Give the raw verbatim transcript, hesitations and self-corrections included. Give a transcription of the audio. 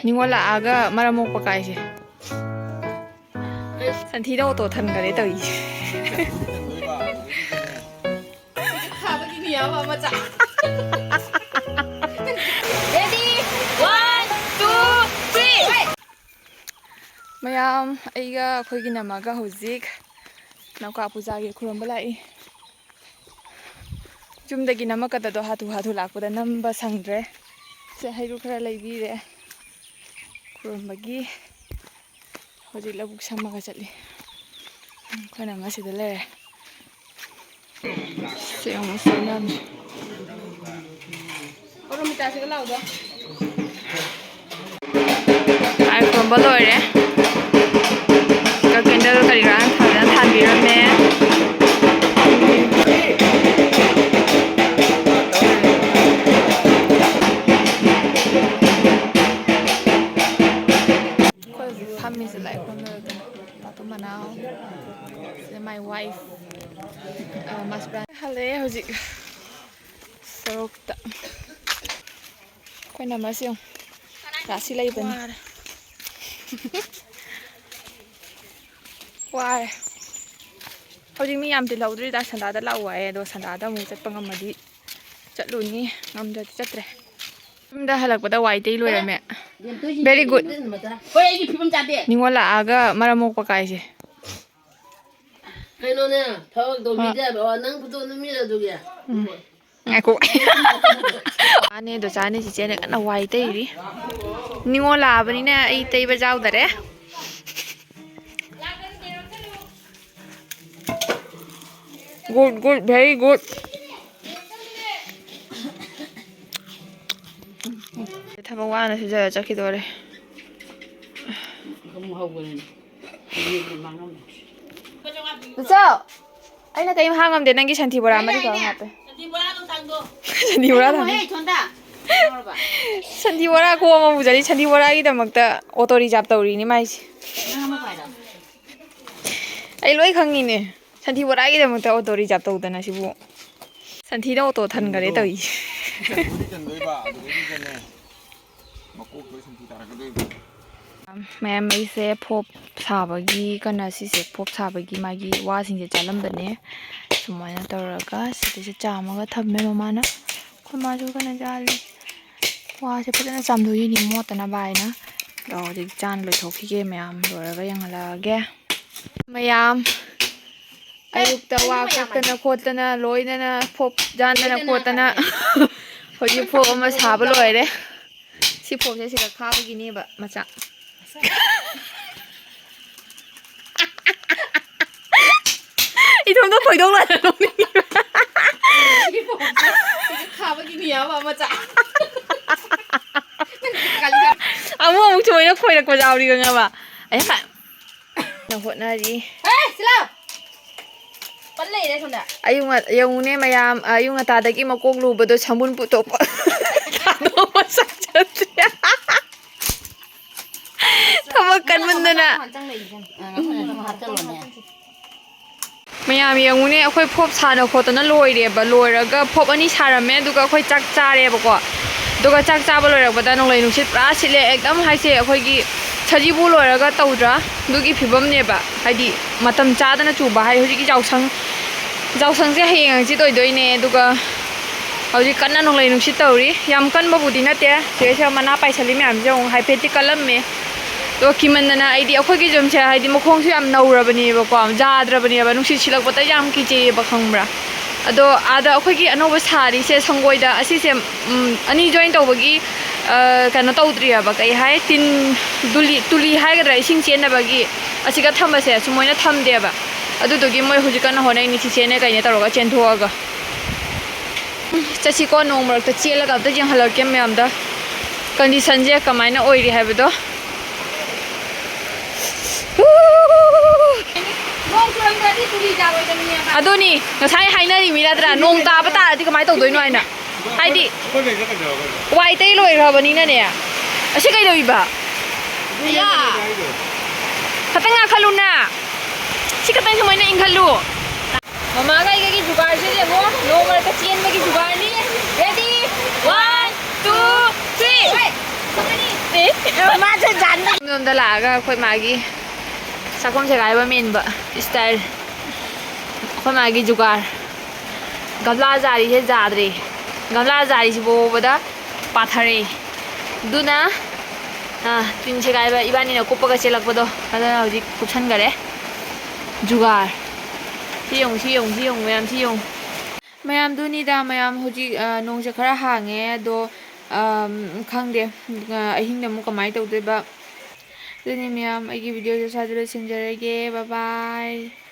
ꯅꯤꯉꯣꯜ ꯂꯥꯛꯑꯒ ꯃꯔꯝ ꯃꯣꯛꯄ ꯀꯥꯏꯁꯦ꯫ ꯁꯟꯊꯤꯗ ꯑꯣꯇꯣ ꯊꯟꯈꯔꯦ ꯇꯧꯔꯤꯁꯦ꯫ ꯊꯥꯕꯒꯤ ꯃꯤꯌꯥꯝ ꯑꯃ ꯆꯥ꯫ Ready? One, two, three. ꯃꯌꯥꯝ, ꯑꯩꯒ ꯑꯩꯈꯣꯏꯒꯤ ꯅꯝꯃꯒ ꯍꯧꯖꯤꯛ ꯅꯧꯀꯥ ꯄꯨꯖꯥꯒꯤ ꯈꯨꯔꯨꯝꯕ ꯂꯥꯛꯏ꯫ ꯌꯨꯝꯗꯒꯤ ꯅꯝꯃꯛꯀꯗꯗꯣ ꯍꯥꯊꯨ ꯍꯥꯊꯨ ꯂꯥꯛꯄꯗ ꯅꯝꯕ ꯁꯪꯗ꯭ꯔꯦ꯫ ꯁꯦ, ꯍꯩꯔꯨꯛ ꯈꯔ ꯂꯩꯕꯤꯔꯦ꯫ ꯈꯨꯔꯨꯝꯕꯒꯤ ꯍꯧꯖꯤꯛ ꯂꯧꯕꯨꯛ ꯁꯝꯃꯒ ꯆꯠꯂꯤ꯫ ꯑꯩꯈꯣꯏꯅ ꯑꯃ ꯁꯤꯗ ꯂꯩꯔꯦ꯫ ꯁꯤ ꯑꯃꯨꯛ ꯁꯣꯏꯅꯕꯅꯤ꯫ ꯂꯥꯏ ꯈꯨꯔꯨꯝꯕ ꯂꯣꯏꯔꯦ꯫ ꯀꯦꯟꯗꯜ ꯀꯔꯤ ꯀꯔꯥ ꯐꯖꯅ ꯊꯥꯟꯕꯤꯔꯝꯃꯦ꯫ ꯑꯩꯈꯣꯏ ꯍꯧꯖꯤꯛ ꯐꯝꯃꯤꯁꯦ ꯂꯥꯏ ꯈꯨꯔꯨꯝꯕ ꯂꯣꯏꯔꯒ ꯇꯥꯇꯣ ꯃꯅꯥꯎ, ꯁꯤꯗ my wife, ꯑ, ꯃꯥꯁꯨ ꯍꯜꯂꯛꯑꯦ ꯍꯧꯖꯤꯛ ꯁꯣꯔꯣꯛꯇ꯫ ꯑꯩꯈꯣꯏ ꯅꯝꯃꯁꯤ ꯌꯦꯡꯉꯨ꯫ ꯔꯥꯁꯤ ꯂꯩꯕꯅꯤ꯫ ꯋꯥꯔꯦ꯫ ꯋꯥꯔꯦ꯫ ꯍꯧꯖꯤꯛ ꯃꯤ ꯌꯥꯝ ꯇꯤꯜꯍꯧꯗ꯭ꯔꯤꯗ, ꯁꯟꯗꯥꯗ ꯂꯥꯛꯑꯣ ꯍꯥꯏꯌꯦ꯫ ꯑꯗꯣ ꯁꯟꯗꯥꯗ ꯑꯃꯨꯛ ꯆꯠꯄ ꯉꯝꯃꯗꯤ ꯆꯠꯂꯨꯅꯤ, ꯉꯝꯗ꯭ꯔꯗꯤ ꯆꯠꯇ꯭ꯔꯦ꯫ ꯌꯨꯝꯗ ꯍꯜꯂꯛꯄꯗ ꯋꯥꯏ ꯇꯩ ꯂꯣꯏꯔꯝꯃꯦ꯫ Very good꯫ ꯍꯣꯏ, ꯑꯩꯒꯤ ꯐꯤꯕꯝ ꯆꯥꯗꯦ꯫ ꯅꯤꯉꯣꯜ ꯂꯥꯛꯑꯒ ꯃꯔꯝ ꯃꯣꯛꯄ ꯀꯥꯏꯁꯦ꯫ ꯀꯩꯅꯣꯅꯦ, ꯊꯕꯛ ꯇꯧꯕꯤꯗꯦ ꯍꯥꯏꯕ꯫ ꯑꯣ, ꯅꯪ ꯐꯣꯇꯣ ꯅꯝꯃꯤꯔ ꯑꯗꯨꯒꯤ? ꯎꯝ꯫ ꯉꯥꯏꯈꯣ꯫ ꯆꯥꯅꯦ, ꯗꯣꯆꯥꯅꯦ, ꯆꯤꯆꯦꯅꯦ ꯀꯟꯅ ꯋꯥꯏ ꯇꯩꯔꯤ꯫ ꯅꯤꯉꯣꯜ ꯂꯥꯛꯑꯕꯅꯤꯅ ꯑꯩ ꯇꯩꯕ ꯌꯥꯎꯗꯔꯦ꯫ Good, good, very good꯫ ꯊꯕꯛ ꯋꯥꯅ ꯁꯨꯖꯔ ꯆꯠꯈꯤꯗꯣꯔꯦ꯫ ꯅꯆꯥꯎ, ꯑꯩꯅ ꯀꯔꯤꯝ ꯍꯥꯡꯉꯝꯗꯦ, ꯅꯪꯒꯤ ꯁꯟꯊꯤ ꯕꯣꯔꯥ ꯃꯔꯤ ꯈꯛ ꯍꯥꯞꯄꯦ꯫ ꯁꯟꯊꯤ ꯕꯣꯔꯥ ꯊꯝꯃꯦ꯫ ꯁꯟꯊꯤ ꯕꯣꯔꯥ ꯈꯣꯝ ꯑꯃ ꯄꯨꯖꯔꯤ, ꯁꯟꯊꯤ ꯕꯣꯔꯥꯒꯤꯗꯃꯛꯇ ꯑꯣꯇꯣ ꯔꯤꯖꯥꯕ ꯇꯧꯔꯤꯅꯤ ꯃꯥꯏꯁꯦ꯫ ꯑꯩ ꯂꯣꯏ ꯈꯪꯉꯤꯅꯦ, ꯁꯟꯊꯤ ꯕꯣꯔꯥꯒꯤꯗꯃꯛꯇ ꯑꯣꯇꯣ ꯔꯤꯖꯥꯕ ꯇꯧꯗꯅ ꯁꯤꯕꯨ꯫ ꯁꯟꯊꯤꯗ ꯑꯣꯇꯣ ꯊꯟꯈꯔꯦ ꯇꯧꯔꯤꯁꯦ꯫ ꯆꯟꯕꯨꯗꯤ ꯆꯟꯗꯣꯏꯕ, ꯑꯗꯨꯗꯩꯗꯨꯗꯅꯦ꯫ ꯃꯌꯥꯝ, ꯑꯩꯁꯦ ꯐꯣꯞ ꯁꯥꯕꯒꯤ ꯀꯟꯅ, ꯁꯤꯁꯦ ꯐꯣꯞ ꯁꯥꯕꯒꯤ ꯃꯥꯒꯤ ꯋꯥꯁꯤꯡꯁꯦ ꯆꯥꯜꯂꯝꯕꯅꯦ꯫ ꯁꯨꯃꯥꯏꯅ ꯇꯧꯔꯒ ꯁꯤꯗꯩꯁꯤꯗ ꯆꯥꯝꯃꯒ ꯊꯝꯃꯦ ꯃꯃꯥꯅ꯫ ꯑꯩꯈꯣꯏ ꯃꯥꯁꯨ ꯀꯟꯅ ꯆꯥꯜꯂꯤ꯫ ꯋꯥꯁꯦ ꯐꯖꯅ ꯆꯥꯝꯊꯣꯛꯏꯅꯤ ꯃꯣꯠꯇꯅꯕ ꯍꯥꯏꯅ꯫ ꯑꯗꯣ ꯍꯧꯖꯤꯛ ꯆꯥꯅ ꯂꯣꯏꯊꯣꯛꯈꯤꯒꯦ ꯃꯌꯥꯝ, ꯂꯣꯏꯔꯒ ꯌꯦꯡꯍꯜꯂꯛꯑꯒꯦ꯫ ꯃꯌꯥꯝ, ꯑꯌꯨꯛꯇ ꯋꯥ ꯀꯛꯇꯅ ꯈꯣꯠꯇꯅ, ꯂꯣꯏꯅꯅ ꯐꯣꯞ ꯌꯥꯟꯗꯅ ꯈꯣꯠꯇꯅ꯫ ꯍꯧꯖꯤꯛ ꯐꯣꯞ ꯑꯃ ꯁꯥꯕ ꯂꯣꯏꯔꯦ꯫ ꯁꯤ ꯐꯣꯞꯁꯦ ꯁꯤꯗ ꯈꯥꯕꯒꯤꯅꯦꯕ, ꯃꯆꯥ꯫ ꯏꯊꯣꯝꯗ ꯈꯣꯏꯗꯧ ꯂꯥꯛꯑꯦ, ꯅꯣꯛꯅꯤꯡꯉꯦ꯫ ꯁꯤ ꯐꯣꯞꯁꯦ ꯁꯤꯗ ꯈꯥꯕꯒꯤꯅꯦ ꯍꯥꯏꯕ, ꯃꯆꯥ꯫ ꯑꯃꯨꯛ ꯑꯃꯨꯛ ꯊꯣꯏꯅ ꯈꯣꯏꯔꯛꯄ ꯌꯥꯎꯔꯤ, ꯈꯪꯉꯕ? ꯑꯩ ꯍꯥ-, ꯅ ꯍꯣꯠꯅꯔꯤ꯫ ꯍꯦ, ꯁꯤꯂꯥꯎ! ꯄꯜ ꯂꯩꯔꯦ ꯁꯣꯝꯗ꯫ ꯑꯌꯨꯛ ꯉ-, ꯌꯦꯡꯉꯨꯅꯦ ꯃꯌꯥꯝ, ꯑꯌꯨꯛ ꯉꯟꯇꯥꯗꯒꯤ ꯃꯀꯣꯛ ꯂꯨꯕꯗꯣ ꯁꯝꯕꯨꯟ ꯄꯨꯊꯣꯛꯄ꯫ ꯊꯥꯗꯣꯛꯄ ꯁꯪꯁꯠꯇ꯭ꯔꯦ꯫ ꯊꯕꯛ ꯀꯟꯃꯟꯗꯅ꯫ ꯉꯥꯏꯈꯣ, ꯉꯥꯏꯈꯣ, ꯉꯥꯏꯈꯣ, ꯍꯥꯞꯆꯜꯂꯣꯅꯦ꯫ ꯃꯌꯥꯝ ꯌꯦꯡꯉꯨꯅꯦ, ꯑꯩꯈꯣꯏ ꯐꯣꯞ ꯁꯥꯅ ꯈꯣꯠꯇꯅ ꯂꯣꯏꯔꯦꯕ꯫ ꯂꯣꯏꯔꯒ ꯐꯣꯞ ꯑꯅꯤ ꯁꯥꯔꯝꯃꯦ, ꯑꯗꯨꯒ ꯑꯩꯈꯣꯏ ꯆꯥꯛ ꯆꯥꯔꯦꯕꯀꯣ꯫ ꯑꯗꯨꯒ ꯆꯥꯛ ꯆꯥꯕ ꯂꯣꯏꯔꯛꯄꯗ ꯅꯣꯡꯂꯩ ꯅꯨꯡꯁꯤꯠ ꯄꯨꯔꯥ ꯁꯤꯠꯂꯦ꯫ ꯑꯦꯛꯗꯝ ꯍꯥꯏꯁꯦ ꯑꯩꯈꯣꯏꯒꯤ ꯁꯖꯤꯕꯨ ꯂꯣꯏꯔꯒ ꯇꯧꯗ꯭ꯔꯥ? ꯑꯗꯨꯒꯤ ꯐꯤꯕꯝꯅꯦꯕ꯫ ꯍꯥꯏꯗꯤ ꯃꯇꯝ ꯆꯥꯗꯅ ꯆꯨꯕ ꯍꯥꯏ꯫ ꯍꯧꯖꯤꯛꯀꯤ ꯌꯥꯎꯁꯪ, ꯌꯥꯎꯁꯪꯁꯦ ꯍꯌꯦꯡ ꯍꯪꯆꯤꯠ ꯑꯣꯏꯗꯣꯏꯅꯦ꯫ ꯑꯗꯨꯒ ꯍꯧꯖꯤꯛ ꯀꯟꯅ ꯅꯣꯡꯂꯩ ꯅꯨꯡꯁꯤꯠ ꯇꯧꯔꯤ꯫ ꯌꯥꯝ ꯀꯟꯕꯕꯨꯗꯤ ꯅꯠꯇꯦ꯫ ꯁꯤꯗꯩꯁꯤꯗ ꯃꯅꯥ ꯄꯥꯏꯁꯜꯂꯤ ꯃꯌꯥꯝꯁꯦ ꯑꯃꯨꯛ ꯍꯥꯏꯐꯦꯠꯇꯤ ꯀꯜꯂꯝꯃꯦ꯫ ꯑꯗꯣ ꯀꯤꯃꯟꯗꯅ ꯑꯩꯗꯤ, ꯑꯩꯈꯣꯏꯒꯤ ꯌꯨꯝꯁꯦ ꯍꯥꯏꯗꯤ ꯃꯈꯣꯡꯁꯨ ꯌꯥꯝ ꯅꯧꯔꯕꯅꯦꯕꯀꯣ, ꯌꯥꯗ꯭ꯔꯕꯅꯦꯕ, ꯅꯨꯡꯁꯤꯠ ꯁꯤꯜꯂꯛꯄꯗ ꯌꯥꯝ ꯀꯤꯖꯩꯌꯦꯕ, ꯈꯪꯕ꯭ꯔꯥ? ꯑꯗꯣ ꯑꯥꯗ ꯑꯩꯈꯣꯏꯒꯤ ꯑꯅꯧꯕ ꯁꯥꯔꯤꯁꯦ ꯁꯪꯒꯣꯏꯗ, ꯑꯁꯤꯁꯦ, ꯎꯝ, ꯑꯅꯤ ꯖꯣꯏꯟ ꯇꯧꯕꯒꯤ, ꯑ, ꯀꯩꯅꯣ ꯇꯧꯗ꯭ꯔꯤꯑꯕ, ꯀꯩ ꯍꯥꯏ, ꯇꯤꯟ, ꯗꯨꯂꯤ, ꯇꯨꯂꯤ ꯍꯥꯏꯒꯗ꯭ꯔꯥ, ꯏꯁꯤꯡ ꯆꯦꯟꯅꯕꯒꯤ ꯑꯁꯤꯒ ꯊꯝꯕꯁꯦ ꯁꯨꯃꯥꯏꯅ ꯊꯝꯗꯦꯕ꯫ ꯑꯗꯨꯗꯨꯒꯤ ꯃꯣꯏ ꯍꯧꯖꯤꯛ ꯀꯟꯅ ꯍꯣꯠꯅꯩꯅꯤ, ꯆꯤꯆꯦꯅꯦ ꯀꯩꯅꯦ ꯇꯧꯔꯒ ꯆꯦꯟꯊꯣꯛꯑꯒ꯫ ꯎꯝ, ꯆꯠꯁꯤꯀꯣ, ꯅꯣꯡ ꯃꯔꯛꯇ ꯆꯦꯜꯂꯒ ꯑꯝꯇ ꯌꯦꯡꯍꯜꯂꯛꯀꯦ ꯃꯌꯥꯝꯗ꯫ ꯀꯟꯗꯤꯁꯟꯁꯦ ꯀꯃꯥꯏꯅ ꯑꯣꯏꯔꯤ ꯍꯥꯏꯕꯗꯣ꯫ ꯅꯣꯡ ꯆꯨꯔꯝꯗ꯭ꯔꯗꯤ ꯇꯨꯔꯤ ꯌꯥꯔꯣꯏꯗꯕꯅꯦꯕ꯫ ꯑꯗꯨꯅꯤ, ꯉꯁꯥꯏ ꯍꯥꯏꯅꯔꯤꯃꯤ ꯅꯠꯇ꯭ꯔꯥ? ꯅꯣꯡ ꯇꯥꯕ ꯇꯥꯔꯗꯤ ꯀꯃꯥꯏꯅ ꯇꯧꯗꯣꯏꯅꯣ ꯍꯥꯏꯅ꯫ ꯍꯥꯏꯗꯤ, ꯑꯩꯈꯣꯏ ꯂꯩꯗ ꯀꯩꯗꯧꯔꯒꯦ? ꯋꯥꯏ ꯇꯩ ꯂꯣꯏꯈ꯭ꯔꯕꯅꯤꯅꯅꯦ꯫ ꯑꯁꯤ ꯀꯩꯗꯧꯏꯕ? ꯑꯌꯥ! ꯈꯤꯇꯪ ꯉꯥꯛꯈꯠꯂꯨꯅ꯫ ꯁꯤ ꯈꯤꯇꯪ ꯁꯨꯃꯥꯏꯅ ꯏꯪꯈꯠꯂꯨ꯫ ꯃꯃꯥꯒ ꯑꯩꯒꯒꯤ ꯖꯨꯒꯥꯔꯁꯦ ꯌꯦꯡꯉꯣ꯫ ꯅꯣꯡ ꯃꯔꯛꯇ ꯆꯦꯟꯕꯒꯤ ꯖꯨꯒꯥꯔꯅꯤ꯫ Ready? One, two, three. ꯌꯨꯝꯂꯣꯝꯗ ꯂꯥꯛꯑꯒ ꯑꯩꯈꯣꯏ ꯃꯥꯒꯤ ꯆꯥꯛꯈꯨꯝ ꯁꯦꯒꯥꯏꯕ ꯃꯦꯟꯕ ꯏꯁꯇꯥꯏꯜ꯫ ꯑꯩꯈꯣꯏ ꯃꯥꯒꯤ ꯖꯨꯒꯥꯔ꯫ ꯒꯝꯂꯥ ꯖꯥꯔꯤꯁꯦ ꯌꯥꯗ꯭ꯔꯦ꯫ ꯒꯝꯂꯥ ꯖꯥꯔꯤꯁꯤꯐꯥꯎꯕꯗ ꯄꯥꯊꯔꯦ꯫ ꯑꯗꯨꯅ, ꯑꯥ, ꯇꯤꯟ ꯁꯦꯒꯥꯏꯕ ꯏꯕꯥꯅꯤꯅ ꯀꯨꯞꯄꯒ ꯆꯦꯜꯂꯛꯄꯗꯣ, ꯑꯗꯨꯅ ꯍꯧꯖꯤꯛ ꯀꯨꯞꯁꯟꯈꯔꯦ꯫ ꯖꯨꯒꯥꯔ꯫ ꯁꯤ ꯌꯦꯡꯉꯨ, ꯁꯤ ꯌꯦꯡꯉꯨ, ꯁꯤ ꯌꯦꯡꯉꯨ, ꯃꯌꯥꯝ, ꯁꯤ ꯌꯦꯡꯉꯨ꯫ ꯃꯌꯥꯝꯗꯨꯅꯤꯗ, ꯃꯌꯥꯝ ꯍꯧꯖꯤꯛ, ꯑ, ꯅꯣꯡꯁꯦ ꯈꯔ ꯍꯥꯡꯉꯦ, ꯑꯗꯣ, ꯑꯝ, ꯈꯪꯗꯦ, ꯑ, ꯑꯍꯤꯡꯗ ꯑꯃꯨꯛ ꯀꯃꯥꯏꯅ ꯇꯧꯗꯣꯏꯕ꯫ ꯑꯗꯨꯅꯤ ꯃꯌꯥꯝ, ꯑꯩꯒꯤ videoꯁꯦ ꯁ꯭ꯋꯥꯏꯗ ꯂꯣꯏꯁꯤꯟꯖꯔꯒꯦ꯫ Bye bye꯫